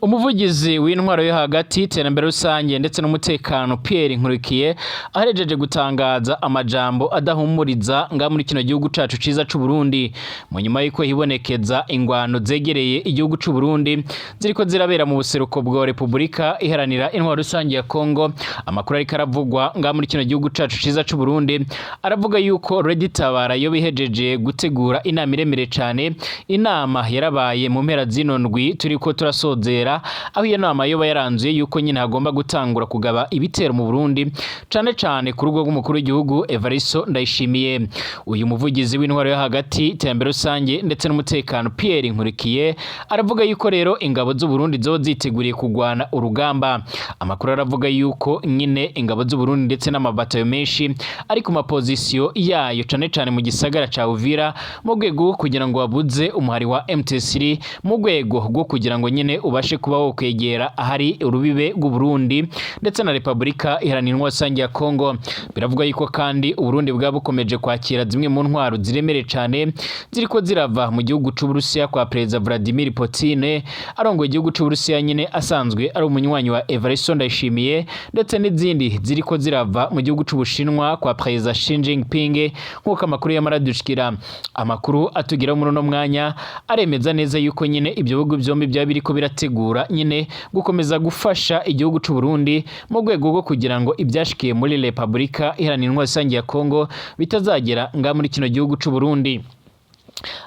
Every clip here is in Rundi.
Umuvugizi w'intwaro yo hagati, iterambere rusange ndetse n'umutekano, Pierre Nkurikiye, aherejeje gutangaza amajambo adahumuriza nga muri kino gihugu cacu ciza c'u Burundi, mu nyuma y'uko hibonekeza ingwano zegereye igihugu c'u Burundi ziriko zirabera mu buseruko bwa Repubulika Iharanira Intwaro Rusange ya Kongo. Amakuru ariko aravugwa nga muri kino gihugu cacu ciza c'u Burundi aravuga yuko Red Tabara yo bihejeje gutegura inama iremereye cane. Inama yarabaye mu mpera zino ndwi turiko turasozera, aho iyo nama yoba yaranzuye yuko nyine hagomba gutangura kugaba ibitero mu Burundi, cane cane ku rugo rw'umukuru w'igihugu Evaristo Ndayishimiye. Uyu muvugizi w'intwaro yo hagati, iterambere rusange ndetse n'umutekano, Pierre Nkurikiye, aravuga yuko rero ingabo z'u Burundi zoba ziteguriye kugwana urugamba. Amakuru aravuga yuko nyine ingabo z'u Burundi ndetse n'amabatayo menshi ari ku mapozisiyo yayo, cane cane mu gisagara ca Uvira, mu rwego kugira ngo babuze umuhari wa M23, mu rwego rwo kugira ngo nyine ubashe kuba wo kwegera ahari urubibe rw'u Burundi ndetse na Repubulika Iharanira Intwaro Rusange ya Kongo. Biravuga yuko kandi Uburundi bwa bukomeje kwakira zimwe mu ntwaro ziremereye cane ziriko zirava mu gihugu c'u Burusiya kwa Perezida Vladimir Putin arongoye igihugu c'u Burusiya, nyine asanzwe ari umunywanyi wa Evariste Ndayishimiye, ndetse n'izindi ziriko zirava mu gihugu c'u Bushinwa kwa Perezida Xi Jinping, nk'uko amakuru yamaradushikira. Amakuru atugeraho muri uno mwanya aremeza neza yuko nyine ibyo bihugu byombi byaba biriko birategura nyine gukomeza gufasha igihugu c'u Burundi mu rwego rwo kugira ngo ibyashikiye muri Repubulika Iharanira Intwaro Rusange ya Kongo bitazagera nga muri kino gihugu c'u Burundi.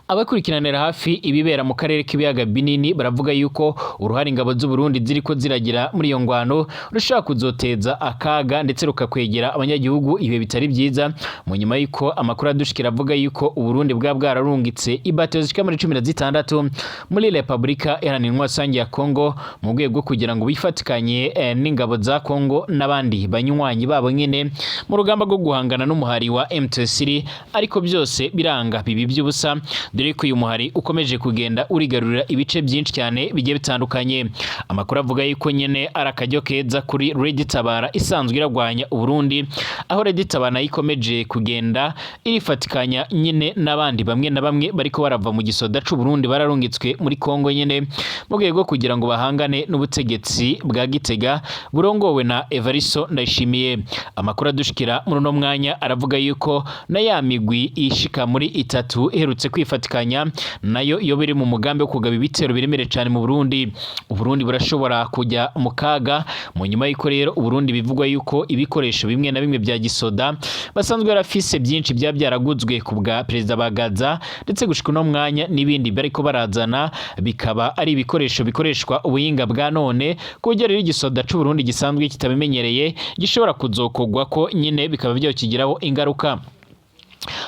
Abakurikiranira hafi ibibera mu karere k'ibiyaga binini baravuga yuko uruhare ingabo z'u Burundi ziriko ziragira muri iyo ngwano rushobora kuzoteza akaga ndetse rukakwegera abanyagihugu ibihe bitari byiza, mu nyuma y'uko amakuru adushikira avuga yuko Uburundi bwa bwararungitse ibato zishika muri 16 muri Repubulika Iharanira Intwaro Rusange ya Kongo, mu rwego rwo kugira ngo bifatikanye n'ingabo za Kongo n'abandi banywanyi babo nyene mu rugamba rwo guhangana n'umuhari wa M23, ariko byose biranga bibi by'ubusa, dore ko uyu muhari ukomeje kugenda urigarurira ibice byinshi cyane bigiye bitandukanye. Amakuru avuga yuko nyene ari akaryo keza kuri Red Tabara isanzwe iragwanya Uburundi, aho Red Tabara nayo ikomeje kugenda irifatikanya nyine n'abandi bamwe na bamwe bariko barava mu gisoda c'u Burundi bararungitswe muri Kongo nyene, mu rwego rwo kugira ngo bahangane n'ubutegetsi bwa Gitega burongowe na Evaristo Ndayishimiye. Amakuru adushikira muri uno mwanya aravuga yuko na ya migwi ishika muri itatu iherutse kwifatikanya nayo iyo biri mu mugambi wo kugaba ibitero biremereye cyane mu Burundi. Uburundi burashobora kujya mu kaga, mu nyuma y'uko rero Uburundi bivugwa yuko ibikoresho bimwe na bimwe bya gisoda basanzwe barafise byinshi byaba byaraguzwe ku bwa Perezida Bagaza, ndetse gushika uno mwanya n'ibindi bariko barazana bikaba ari ibikoresho bikoreshwa ubuhinga bwa none, ku buryo rero igisoda c'u Burundi gisanzwe kitabimenyereye gishobora kuzokogwa ko nyine bikaba byokigiraho ingaruka.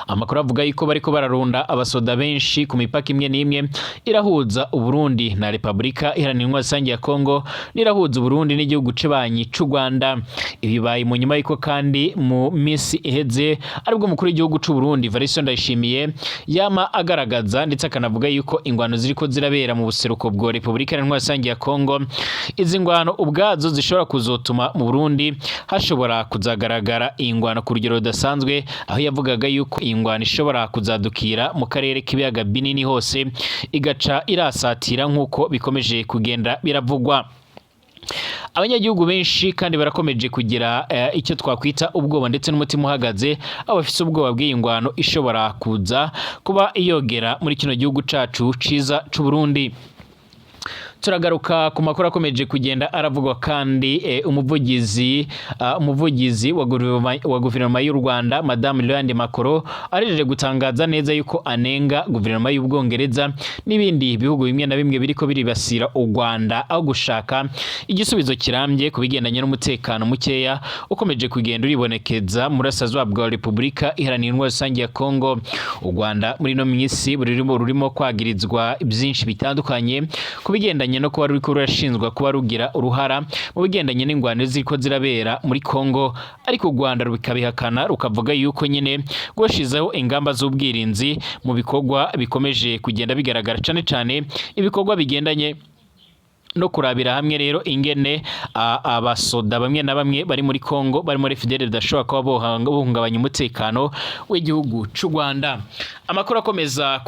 Amakuru avuga yuko bariko bararunda abasoda benshi ku mipaka imwe n'imwe irahuza Uburundi na Repubulika Iharanira Intwaro Rusange ya Kongo n'irahuza Uburundi n'igihugu cibanyi c'u Rwanda. Ibi bibaye mu nyuma y'uko kandi mu minsi iheze aribwo umukuru w'igihugu c'u Burundi Evariste Ndayishimiye yama agaragaza ndetse akanavuga yuko ingwano ziriko zirabera mu buseruko bwa Repubulika Iharanira Intwaro Rusange ya Kongo, izi ngwano ubwazo zishobora kuzotuma mu Burundi hashobora kuzagaragara ingwano ku rugero rudasanzwe, aho yavugaga yuko ingwano ishobora kuzadukira mu karere k'ibiyaga binini hose igaca irasatira, nk'uko bikomeje kugenda biravugwa. Abanyagihugu benshi kandi barakomeje kugira icyo twakwita ubwoba ndetse n'umutima uhagaze, aho bafise ubwoba bw'iyi ngwano ishobora kuza kuba yogera muri kino gihugu cacu ciza c'u Burundi. Turagaruka ku makuru akomeje kugenda aravugwa kandi umuvugizi wa guverinoma y'u Rwanda, Madame Liliane Makoro, arejeje gutangaza neza yuko anenga guverinoma y'Ubwongereza n'ibindi bihugu bimwe na bimwe biriko biribasira u Rwanda, aho gushaka igisubizo kirambye ku bigendanye n'umutekano mukeya ukomeje kugenda uribonekeza mu burasirazuba bwa Repubulika Iharanira Intwaro Rusange ya Kongo. U Rwanda muri ino minsi rurimo kwagirizwa byinshi bitandukanye ku bigendanye no kuba ruriko rurashinzwa kuba rugira uruhara mu bigendanye n'ingwano ziriko zirabera muri Kongo, ariko u Rwanda rukabihakana, rukavuga yuko nyine rwashizeho ingamba z'ubwirinzi mu bikorwa bikomeje kugenda bigaragara, cane cane ibikorwa bigendanye No kurabira hamwe rero ingene abasoda bamwe na bamwe bari muri Congo, bari muri FDL, bidashobora kuba bohungabanya umutekano w'igihugu c'u Rwanda. Amakuru akomeza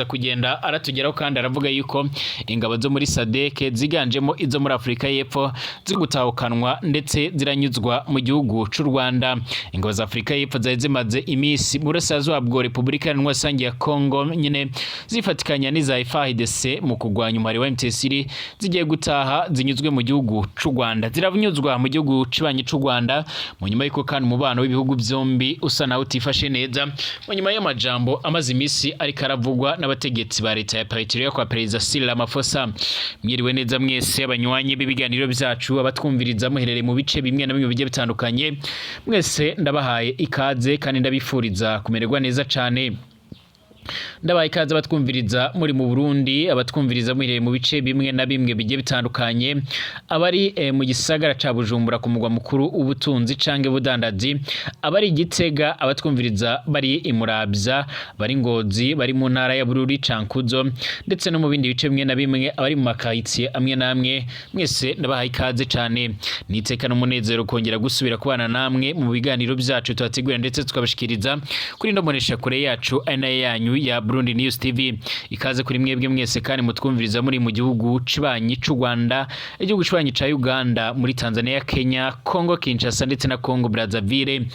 kugenda aratugeraho kandi aravuga yuko ingabo zo muri SADC ziganjemo izo muri Afurika y'Epfo ziri gutahukanwa ndetse ziranyuzwa mu gihugu c'u Rwanda. Ingabo za Afurika y'Epfo zari zimaze imisi mu burasirazuba bwa Repubulika Iharanira Rusange ya Congo nyine zifatikanya n'iza FARDC mu kurwanya umuhari wa M23, zigiye gutaha zinyuzwe mu gihugu c'u Rwanda, ziranyuzwa mu gihugu cibanyi c'u Rwanda, mu nyuma y'uko kandi umubano w'ibihugu byombi usa naho utifashe neza, mu nyuma y'amajambo amaze imisi ariko aravugwa n'abategetsi ba leta ya Pretoria kwa Perezida Cyril Ramaphosa. Mwiriwe neza mwese abanywanyi b'ibiganiro byacu, abatwumviriza muherereye mu bice bimwe na bimwe bigiye bitandukanye, mwese ndabahaye ikaze kandi ndabifuriza kumererwa neza cane. Ndabaye ikaze abatwumviriza muri mu Burundi, abatwumviriza muherereye mu bice bimwe na bimwe bigiye bitandukanye, abari mu gisagara ca Bujumbura ku mugwa mukuru w'ubutunzi canke budandazi, abari i Gitega, abatwumviriza bari i Muramvya, bari Ngozi, bari mu ntara ya Bururi, Cankuzo, ndetse no mu bindi bice bimwe na bimwe, abari mu makaritsiye amwe n'amwe, mwese ndabahaye ikaze cane. Niteka n'umunezero kongera gusubira kubana namwe mu biganiro byacu tubategurira ndetse tukabashikiriza kuri ino mbonesha kure yacu ari nayo yanyu ya Burundi News TV. Ikaze kuri mwebwe mwese kandi mutwumviriza muri mu gihugu cibanyi c'u Rwanda, igihugu cibanyi ca Uganda, muri Tanzania, Kenya, Congo Kinshasa ndetse na Congo Brazzaville,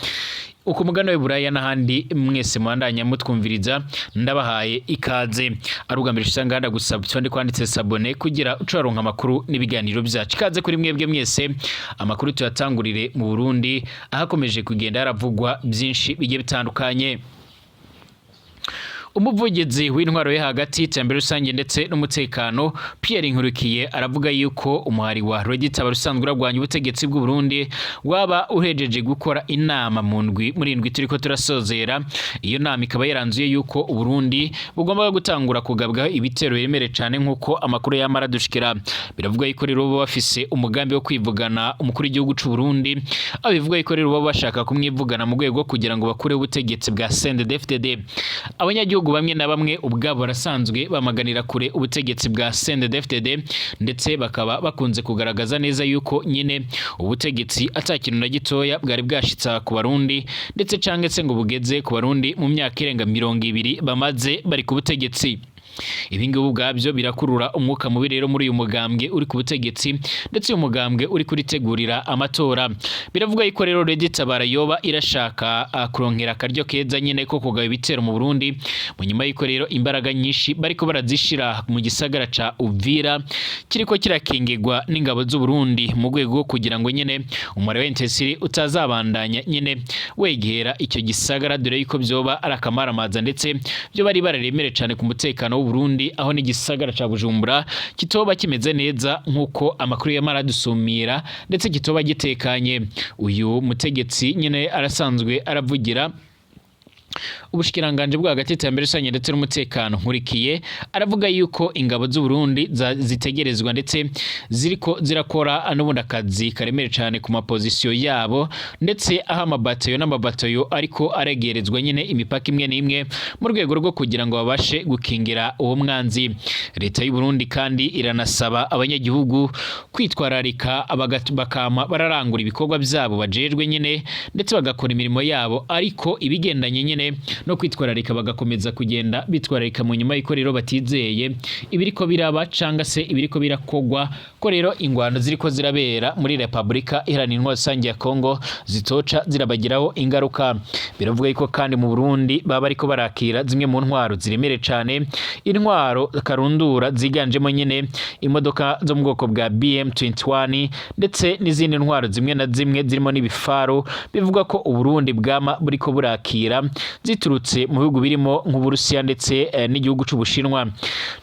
uku mugano w'i Buraya n'ahandi mwese mwandanya mutwumviriza, ndabahaye ikaze. Ari ubwa mbere usanga handa gusaba ndi kwanditse s'abonner kugira ucaronka amakuru n'ibiganiro byacu. Ikaze kuri mwebwe mwese. Amakuru tuyatangurire mu Burundi, ahakomeje kugenda haravugwa byinshi bigiye bitandukanye. Umuvugizi w'intwaro yo hagati, iterambere rusange ndetse n'umutekano, Pierre Nkurikiye, aravuga yuko umuhari wa RED-Tabara usanzwe uragwanya ubutegetsi bw'u Burundi waba uhejeje gukora inama mu ndwi, muri indwi turiko turasozera. Iyo nama ikaba yaranzuye yuko Uburundi bugomba gutangura kugabwaho ibitero biremereye cane, nk'uko amakuru yamara dushikira. Biravuga yuko rero bo bafise umugambi wo kwivugana umukuru w'igihugu c'u Burundi, aho bivuga yuko rero baba bashaka kumwivugana mu rwego kugira ngo bakureho ubutegetsi bwa CNDD-FDD. Abanyagihugu bamwe na bamwe ubwabo barasanzwe bamaganira kure ubutegetsi bwa CNDD-FDD, ndetse bakaba bakunze kugaragaza neza yuko nyine ubutegetsi ata kintu na gitoya bwari bwashitsa ku Barundi, ndetse canke se ngo bugeze ku Barundi mu myaka irenga 20 bamaze bari ku butegetsi. Ibi ngibi ubwabyo birakurura umwuka mubi rero muri uyu mugambwe uri ku butegetsi, ndetse uyu mugambwe uri kuritegurira amatora. Biravuga yuko rero RED-Tabara yoba irashaka kuronkera akaryo keza nyine ko kugaba ibitero mu Burundi, mu nyuma yuko rero imbaraga nyinshi bariko barazishira mu gisagara ca Uvira kiriko kirakingirwa n'ingabo z'u Burundi, mu rwego rwo kugira ngo nyine umubare wa M23 utazabandanya nyine wegera icyo gisagara, dore yuko vyoba ari akamaramaza ndetse byo bari bararemere cane ku mutekano w'u Burundi, aho n'igisagara ca Bujumbura kitoba kimeze neza nk'uko amakuru yamara adusumira, ndetse kitoba gitekanye. Uyu mutegetsi nyine arasanzwe aravugira ubushikiranganje bwo hagati, iterambere rusange ndetse n'umutekano, Nkurikiye, aravuga yuko ingabo z'u Burundi zitegerezwa ndetse ziriko zirakora n'ubundi akazi karemere cane ku mapozisiyo yabo, ndetse aho amabatayo n'amabatayo ariko aregerezwa nyine imipaka imwe n'imwe mu rwego rwo kugira ngo babashe gukingira uwo mwanzi. Leta y'u Burundi kandi iranasaba abanyagihugu kwitwararika, bakama bararangura ibikorwa byabo bajejwe nyine, ndetse bagakora imirimo yabo, ariko ibigendanye nyine no kwitwararika bagakomeza kugenda bitwararika, mu nyuma y'uko rero batizeye ibiriko biraba canga se ibiriko birakogwa, ko rero ingwano ziriko zirabera muri Repubulika Iharanira Intwaro Rusange ya Kongo zitoca zirabagiraho ingaruka. Biravuga yuko kandi mu Burundi baba bariko barakira zimwe mu ntwaro ziremere cane, intwaro karundura ziganjemo nyine imodoka zo mu bwoko bwa BM21 ndetse n'izindi ntwaro zimwe na zimwe zirimo n'ibifaro. Bivuga ko Uburundi bwama buriko burakira ziturutse mu bihugu birimo nk'Uburusiya ndetse n'igihugu c'Ubushinwa,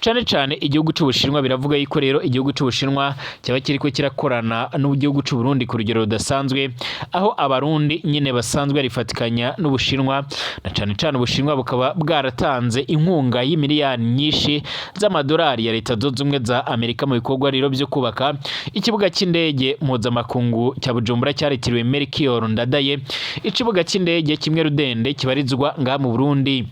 cane cane igihugu c'Ubushinwa. Biravuga yuko rero igihugu c'Ubushinwa cyaba kiriko kirakorana n'igihugu c'Uburundi ku rugero rudasanzwe, aho Abarundi nyine basanzwe barifatikanya n'Ubushinwa, na cane cane Ubushinwa bukaba bwaratanze inkunga y'imiliyari nyinshi z'amadolari ya Leta Zunze Ubumwe za Amerika mu bikorwa rero byo kubaka ikibuga cy'indege mpuzamakungu cya Bujumbura cyaritiriwe Melchior Ndadaye, ikibuga cy'indege kimwe rudende kibarizwa ngaha mu Burundi.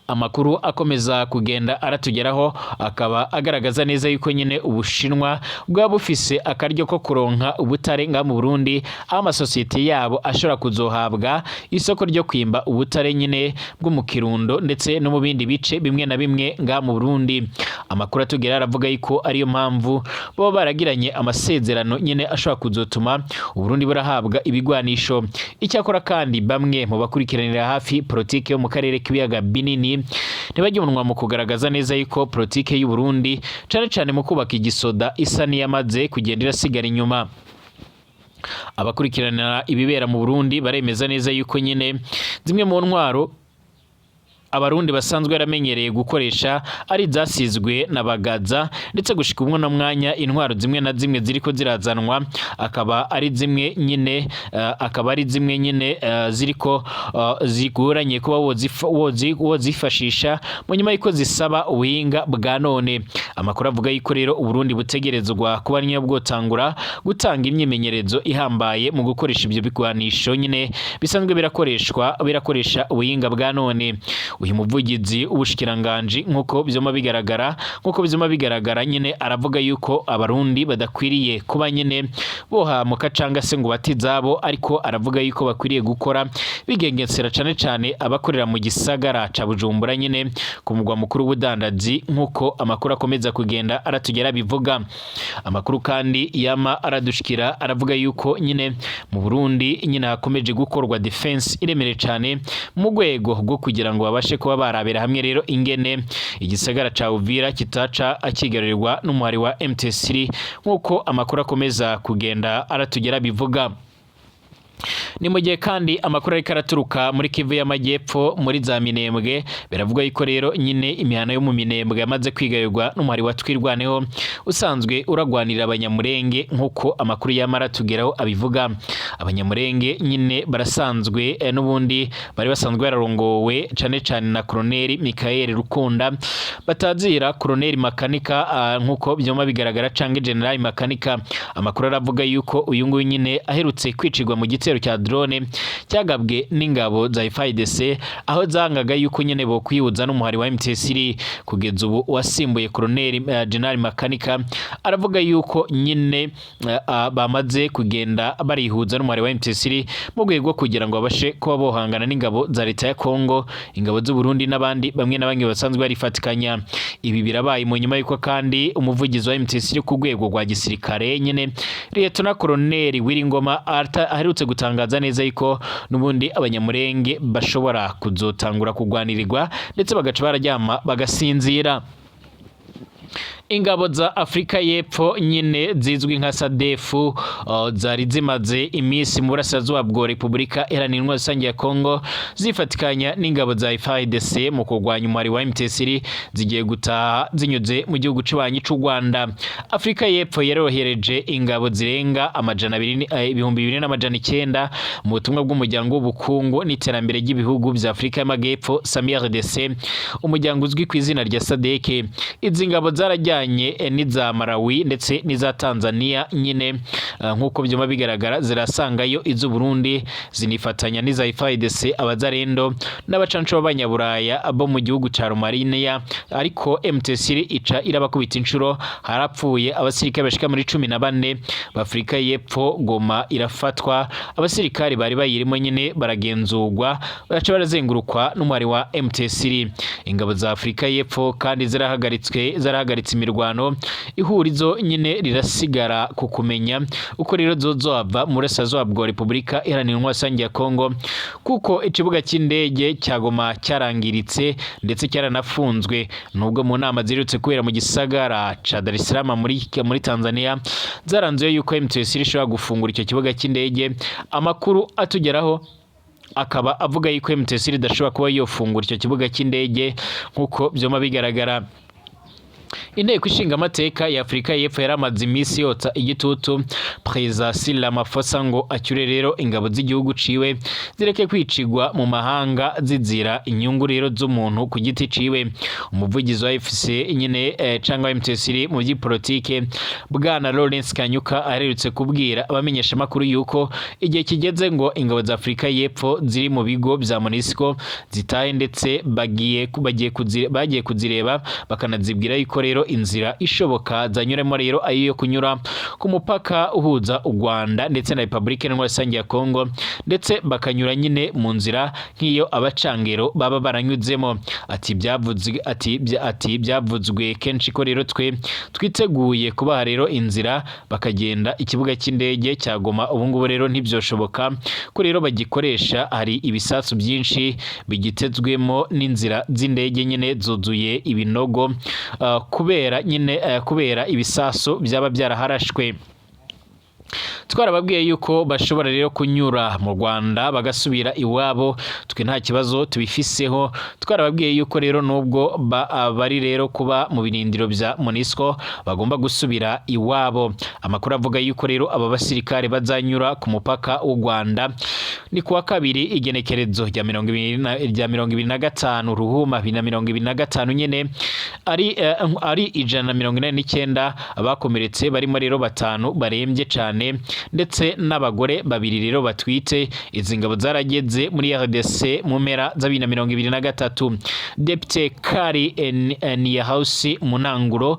Amakuru akomeza kugenda aratugeraho akaba agaragaza neza yuko nyine Ubushinwa bwaba bufise akaryo ko kuronka ubutare ngaha mu Burundi, aho amasosiyete yabo ashobora kuzohabwa isoko ryo kwimba ubutare nyine bwo mu Kirundo ndetse no mu bindi bice bimwe na bimwe ngaha mu Burundi. Amakuru atugera aravuga yuko ariyo mpamvu baba baragiranye amasezerano nyine ashobora kuzotuma Uburundi burahabwa ibigwanisho. Icyakora kandi, bamwe mu bakurikiranira hafi politike yo mu karere k'ibiyaga binini ntibajya umunwa mu kugaragaza neza yuko politike y'u Burundi, cane cane mu kubaka igisoda, isa n'iyamaze kugenda irasigara inyuma. Abakurikirana ibibera mu Burundi baremeza neza yuko nyine zimwe mu ntwaro Abarundi basanzwe baramenyereye gukoresha ari zasizwe na Bagaza, ndetse gushika umwe no mwanya intwaro zimwe na zimwe ziriko zirazanwa akaba ari zimwe nyine ziriko zigoranye kuba wozifashisha mu nyuma yuko zisaba ubuhinga bwa none. Amakuru avuga yuko rero Uburundi butegerezwa kuba niyo bwotangura gutanga imyimenyerezo ihambaye mu gukoresha ibyo bigwanisho nyine bisanzwe birakoresha ubuhinga bwa none. Uyu muvugizi w'ubushikiranganji, nk'uko vyuma bigaragara nyine, aravuga yuko Abarundi badakwiriye kuba nyine bohamuka canga se ngo bate izabo, ariko aravuga yuko bakwiriye gukora bigengesera, cane cane abakorera mu gisagara ca Bujumbura nyine, ku mugwa mukuru w'ubudandaji, nk'uko amakuru akomeza kugenda aratugera bivuga. Amakuru kandi yama aradushikira aravuga yuko nyine mu Burundi nyine hakomeje gukorwa defense iremereye cane mu rwego rwo kugira ngo babashe kuba barabera hamwe rero ingene igisagara ca Uvira kitaca akigarurirwa n'umuhari wa MTC, nk'uko amakuru akomeza kugenda aratugera bivuga. Ni mu gihe kandi amakuru ariko araturuka muri Kivu y'Amajyepfo, muri za Minembwe, biravuga yuko rero nyine imihana yo mu Minembwe yamaze kwigarirwa n'umuhari wa Twirwaneho usanzwe uragwanirira Abanyamurenge, nk'uko amakuru yamara aratugeraho abivuga. Abanyamurenge nyine barasanzwe n'ubundi bari basanzwe bararongowe cane cane na Colonel Michael Rukunda batazira Colonel Makanika, nk'uko byoma bigaragara, canke General Makanika. Amakuru aravuga yuko uyu nguyu nyine aherutse kwicirwa mu gitero cya drone cyagabwe n'ingabo za FARDC, aho zangaga yuko nyene bo kwihuza n'umuhari wa MTC. Kugeza ubu wasimbuye Colonel General Makanika aravuga yuko nyine bamaze kugenda barihuza n'umuhari wa MTC mu rwego rwo kugira ngo babashe kuba bohangana n'ingabo za leta ya Congo, ingabo z'u Burundi n'abandi bamwe na bamwe basanzwe barifatikanya. Ibi birabaye mu nyuma yuko kandi umuvugizi wa MTC ku rwego rwa gisirikare nyine, Lieutenant Colonel Wiringoma, aherutse gutangaza neza yuko n'ubundi Abanyamurenge bashobora kuzotangura kugwanirirwa ndetse bagaca bararyama bagasinzira. Ingabo za Afrika y'Epfo nyine zizwi nka SADC zari zimaze iminsi mu burasirazuba bwa Repubulika Iharanira Intwaro Rusange ya Kongo zifatikanya n'ingabo za FARDC mu kurwanya umuhari wa MTC, zigiye gutaha zinyuze mu gihugu c'ubanyi c'u Rwanda. Afrika y'Epfo yarohereje ingabo zirenga 200 2900 mu butumwa bw'umuryango w'ubukungu n'iterambere ry'ibihugu vya Afrika y'Amagepfo, SAMIDRC, umuryango uzwi ku izina rya SADC. Izi ngabo zarajyanye n'iza Malawi ndetse n'iza Tanzania nyine, nk'uko byuma bigaragara, zirasangayo iz'u Burundi, zinifatanya n'iza FARDC, Abazarendo n'abacanco b'Abanyaburaya bo mu gihugu ca Romania, ariko MTC ica irabakubita inshuro, harapfuye abasirikare bashika muri 14 b'Afrika y'Epfo. Goma irafatwa, abasirikare bari bayirimo nyine baragenzurwa, baca barazengurukwa n'umuhari wa MTC. Ingabo za Afrika y'Epfo kandi zarahagaritse imirwano, ihurizo nyine rirasigara ku kumenya uko rero zozohava mu burasirazuba bwa Repubulika Iharanira Intwaro Rusange ya Kongo, kuko ikibuga cy'indege cya Goma cyarangiritse ndetse cyaranafunzwe, nubwo mu nama ziherutse kubera mu gisagara ca Dar es Salaam muri Tanzania zaranzuye yuko MTC ishobora gufungura icyo kibuga cy'indege. Amakuru atugeraho akaba avuga yuko MTC idashobora kuba yofungura icyo kibuga cy'indege, nk'uko byoma bigaragara. Inteko ishinga amateka ya Afurika y'Epfo yaramaze iminsi yotsa igitutu Perezida Cyril Ramaphosa ngo acyure rero ingabo z'igihugu ciwe zireke kwicigwa mu mahanga zizira inyungu rero z'umuntu ku giti ciwe. Umuvugizi wa AFC nyine cangwa M23 mu by'ipolitike, bwana Lawrence Kanyuka, aherutse kubwira abamenyesha makuru yuko igihe kigeze ngo ingabo za Afurika y'Epfo ziri mu bigo vya MONUSCO zitahe, ndetse bagiye kuzireba bakanazibwira yuko rero inzira ishoboka zanyuramo rero ariyo kunyura ku mupaka uhuza u Rwanda ndetse na Republika Iharanira Rusange ya Congo, ndetse bakanyura nyine mu nzira nk'iyo abacangero baba baranyuzemo. Ati byavuzwe kenshi ko rero twe twiteguye kubaha rero inzira bakagenda. Ikibuga cy'indege cya Goma ubu ngubu rero ntibyoshoboka ko rero bagikoresha, hari ibisasu byinshi bigitezwemo n'inzira z'indege nyine zuzuye ibinogo kubera ibisasu byaba byaraharashwe. Twarababwiye yuko bashobora rero kunyura mu Rwanda bagasubira iwabo, twe nta kibazo tubifiseho. Twarababwiye yuko rero nubwo bari rero kuba mu birindiro bya MONUSCO bagomba gusubira iwabo. Amakuru avuga yuko rero aba basirikare bazanyura ku mupaka w'u Rwanda ni kuwa kabiri, igenekerezo rya 25 Ruhuma 2025 nyene, ari 189 abakomeretse, barimo rero batanu barembye cane ndetse n'abagore babiri rero batwite. Izi ngabo zarageze muri RDC mu mpera za 2023. Depite Kari Niehaus mu ntanguro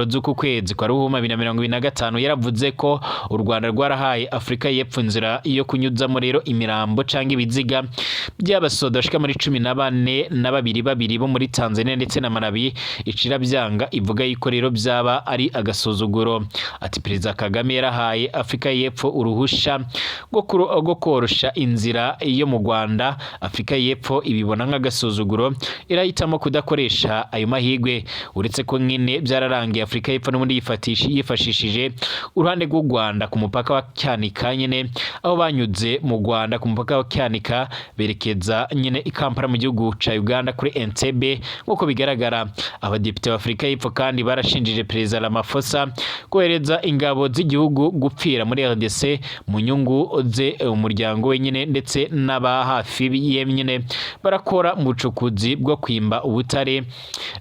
z'uku kwezi kwa Ruhuma 2025 yaravuze ko u Rwanda rwarahaye Afurika y'Epfo inzira yo kunyuzamo rero imirambo canke ibiziga by'abasoda bashika muri 14 na babiri babiri bo muri Tanzania ndetse na Malawi, icira byanga, ivuga yuko rero byaba ari agasuzuguro. Ati Perezida Kagame yarahaye Afurika y'Epfo uruhusha rwo korosha inzira yo mu Rwanda, Afurika y'Epfo ibibona nk'agasuzuguro, irahitamo kudakoresha ayo mahirwe. Uretse ko nyine byararangiye, Afurika y'Epfo n'ubundi yifashishije uruhande rw'u Rwanda ku mupaka wa Cyanika nyine, aho banyuze mu Rwanda ku mupaka wa Cyanika berekeza nyine i Kampala mu gihugu ca Uganda kuri Entebbe. Nk'uko bigaragara, abadepite b'Afurika y'Epfo kandi barashinjije Perezida Ramaphosa kohereza ingabo z'igihugu gupfira muri RDC mu nyungu ze, umuryango we nyine ndetse n'aba hafi ye nyine barakora mu bucukuzi bwo kwimba ubutare.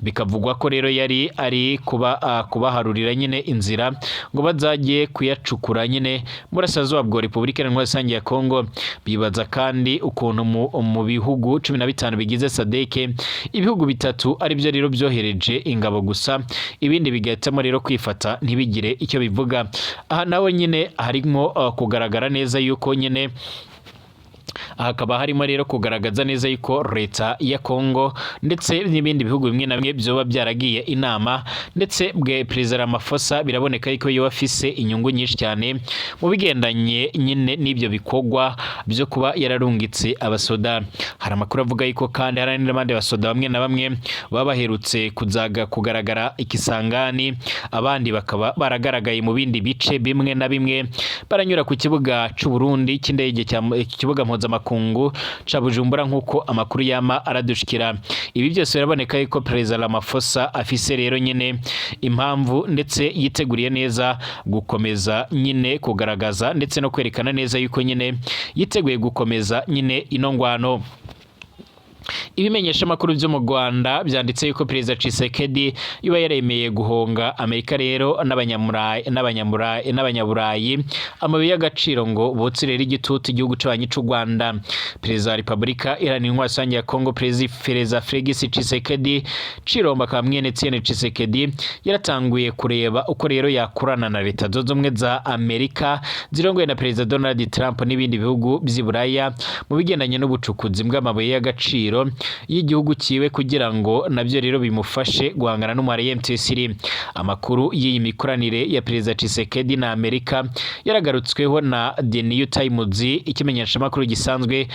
Bikavugwa ko rero yari ari kubaharurira nyine inzira ngo bazajye kuyacukura nyine burasirazuba bwa Repubulika Iharanira Rusange ya Congo. Bibaza kandi ukuntu mu bihugu 15 bigize SADC, ibihugu bitatu aribyo rero byohereje ingabo gusa, ibindi bigahitamo rero kwifata ntibigire icyo bivuga. Aha nawe nyine harimo kugaragara neza yuko nyine hakaba harimo rero kugaragaza neza yuko leta ya Congo ndetse n'ibindi bihugu bimwe na bimwe byoba byaragiye inama, ndetse bwe Perezida Ramaphosa biraboneka yuko yoba afise inyungu nyinshi cyane mu bigendanye nyine n'ibyo bikorwa byo kuba yararungitse abasoda. Hari amakuru avuga yuko kandi hari n'abandi basoda bamwe na bamwe baba baherutse kuzaga kugaragara ikisangani, abandi bakaba baragaragaye mu bindi bice bimwe na bimwe baranyura ku kibuga c'u Burundi cy'indege, cya ikibuga mpuzamakungu ca Bujumbura, nk'uko amakuru yama aradushikira. Ibi byose biraboneka yuko Perezida Ramaphosa afise rero nyine impamvu ndetse yiteguriye neza gukomeza nyine kugaragaza ndetse no kwerekana neza yuko nyine yiteguye gukomeza nyine ino ngwano. Ibimenyesha makuru byo mu Rwanda byanditse yuko Perezida Tshisekedi yuba yaremeye guhonga Amerika rero n'abanyaburayi amabuye y'agaciro ngo botse rero igitutu igihugu c'abanyi c'u Rwanda. Perezida wa Repubulika Iharanira Intwaro Rusange ya Congo, Perezida Felix Tshisekedi Tshilombo, akaba mwene Etienne Tshisekedi, yaratanguye kureba uko rero yakorana na Leta Zunze Ubumwe za Amerika zirongoye na Perezida Donald Trump n'ibindi bihugu vy'i Buraya mu bigendanye n'ubucukuzi bw'amabuye y'agaciro y'igihugu kiwe, kugira ngo nabyo rero bimufashe guhangana n'umubare M23. Amakuru y'iyi mikoranire ya Perezida Tshisekedi na Amerika yaragarutsweho na The New Times, ikimenyeshamakuru gisanzwe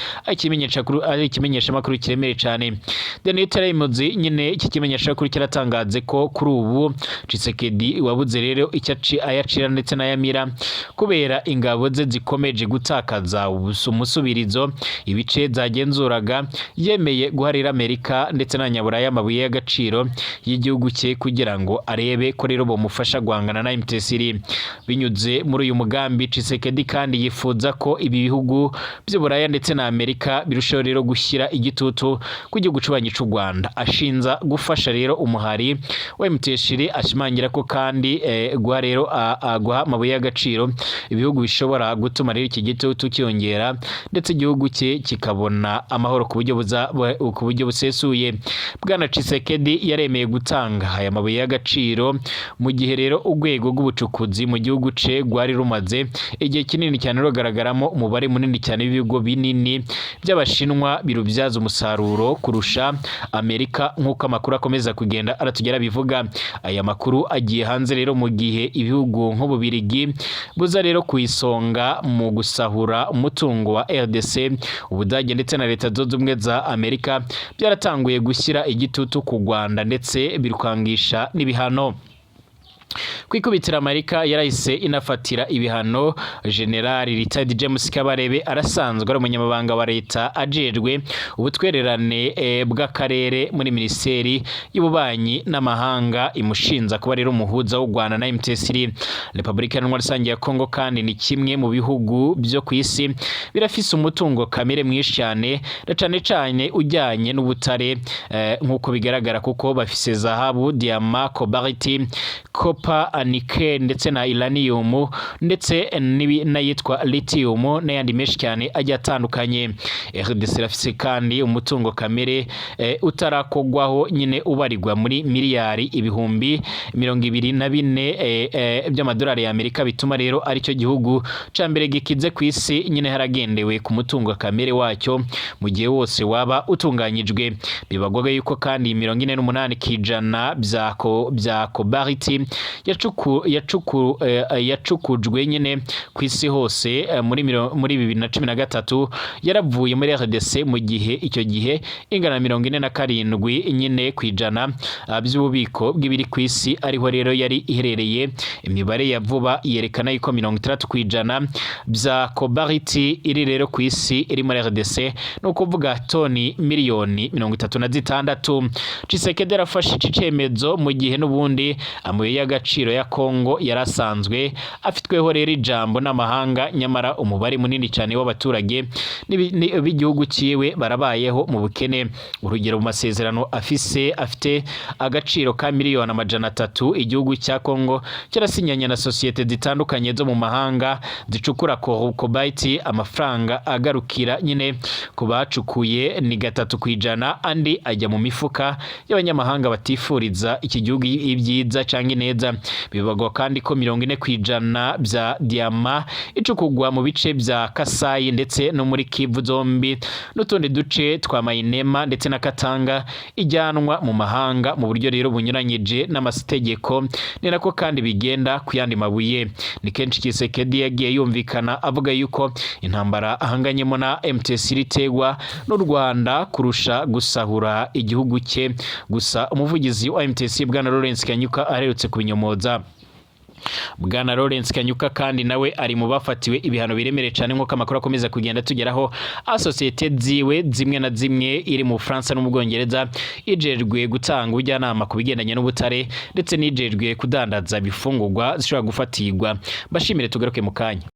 ari ikimenyeshamakuru kiremereye cyane. The New Times nyine, iki kimenyeshamakuru kiratangaje ko kuri ubu Tshisekedi wabuze rero icyo ayacira ndetse n'ayamira kubera ingabo ze zikomeje gutakaza umusubirizo ibice zagenzuraga, yemeye Guharira Amerika ndetse n'Abanyaburaya amabuye y'agaciro y'igihugu cye kugira ngo arebe ko rero bomufasha guhangana na M23. Binyuze muri uyu mugambi, Tshisekedi kandi yifuza ko ibi bihugu by'Uburaya ndetse na Amerika birushaho rero gushyira igitutu ku gihugu c'ubanyi c'u Rwanda, ashinza gufasha rero umuhari wa M23. Ashimangira ko kandi guha rero guha amabuye y'agaciro ibihugu bishobora gutuma rero iki gitutu cyiyongera, ndetse igihugu cye kikabona amahoro ku buryo busesuye. Bwana Tshisekedi yaremeye gutanga aya mabuye y'agaciro mu gihe rero urwego rw'ubucukuzi mu gihugu ce rwari rumaze igihe kinini cyane rugaragaramo umubare munini cyane w'ibigo binini by'Abashinwa birubyaza umusaruro kurusha Amerika, nk'uko amakuru akomeza kugenda aratugera bivuga. Aya makuru agiye hanze rero mu gihe ibihugu nk'Ububirigi buza rero ku isonga mu gusahura umutungo wa RDC, Ubudage ndetse na Leta Zunze Ubumwe za Amerika byaratanguye gushyira igitutu ku Rwanda, ndetse birukangisha n'ibihano. Kwikubitira, Amerika yarahise inafatira ibihano General Retired James Kabarebe, arasanzwe ari umunyamabanga wa leta ajejwe ubutwererane bw'akarere muri Minisiteri y'Ububanyi n'Amahanga, imushinza kuba rero umuhuza w'u Rwanda na M23. Repubulika Iharanira Rusange ya Kongo kandi ni kimwe mu bihugu byo ku isi birafise umutungo kamere mwinshi cyane, na cane cane ujyanye n'ubutare, nk'uko bigaragara, kuko bafise zahabu, diamant, cobalt, copper, nickel ndetse na uranium, ndetse n'ayitwa lithium n'ayandi menshi cyane agiye atandukanye. RDC irafise kandi umutungo kamere utarakogwaho nyine, ubarirwa muri miliyari 24,000 by'amadolari y'Amerika, bituma rero aricyo gihugu ca mbere gikize ku isi nyine haragendewe ku mutungo kamere wacyo mu gihe wose waba utunganyijwe. Bibagwaga yuko kandi 48% bya cobalt yacukujwe nyine ku isi hose muri 2013 yaravuye muri RDC, mu gihe icyo gihe ingana na 47 nyine kw'ijana by'ububiko bw'ibiri ku isi ariho rero yari iherereye. Imibare ya vuba yerekana yuko 60% bya cobalt iri rero ku isi iri muri RDC, ni ukuvuga toni miliyoni 36. Tshisekedi yarafashe iki cemezo mu gihe n'ubundi amabuye y'agaciro ya Kongo yarasanzwe afitweho rero ijambo n'amahanga, nyamara umubare munini cyane w'abaturage b'igihugu ciwe barabayeho mu bukene. Urugero, mu masezerano afite agaciro ka miliyoni 300 igihugu cya Kongo cyarasinyanye na sosiyete zitandukanye zo mu mahanga zicukura cobalt, amafaranga agarukira nyine ku bacukuye ni 3%, andi ajya mu mifuka y'abanyamahanga batifuriza iki gihugu ibyiza cyangwa ineza. Bivugwa kandi ko 40% bya diyama icukugwa mu bice bya Kasayi ndetse no muri Kivu zombi n'utundi duce twa Mayinema ndetse na Katanga ijyanwa mu mahanga mu buryo rero bunyuranyije n'amategeko. Ni nako kandi bigenda ku yandi mabuye. Ni kenshi Tshisekedi yagiye yumvikana avuga yuko intambara ahanganyemo na M23 itegwa n'u Rwanda kurusha gusahura igihugu cye. Gusa umuvugizi wa M23, Bwana Lawrence Kanyuka, aherutse kubinyomoza. Bwana Lawrence Kanyuka kandi nawe ari mu bafatiwe ibihano biremereye cyane, nk'uko amakuru akomeza kugenda tugeraho. Asosiyete ziwe zimwe na zimwe iri mu Bufaransa no mu Bwongereza, ijejwe gutanga ubujyanama ku bigendanye n'ubutare ndetse n'ijejwe kudandaza ibifungurwa, zishobora gufatirwa. Bashimire, tugaruke mu kanya.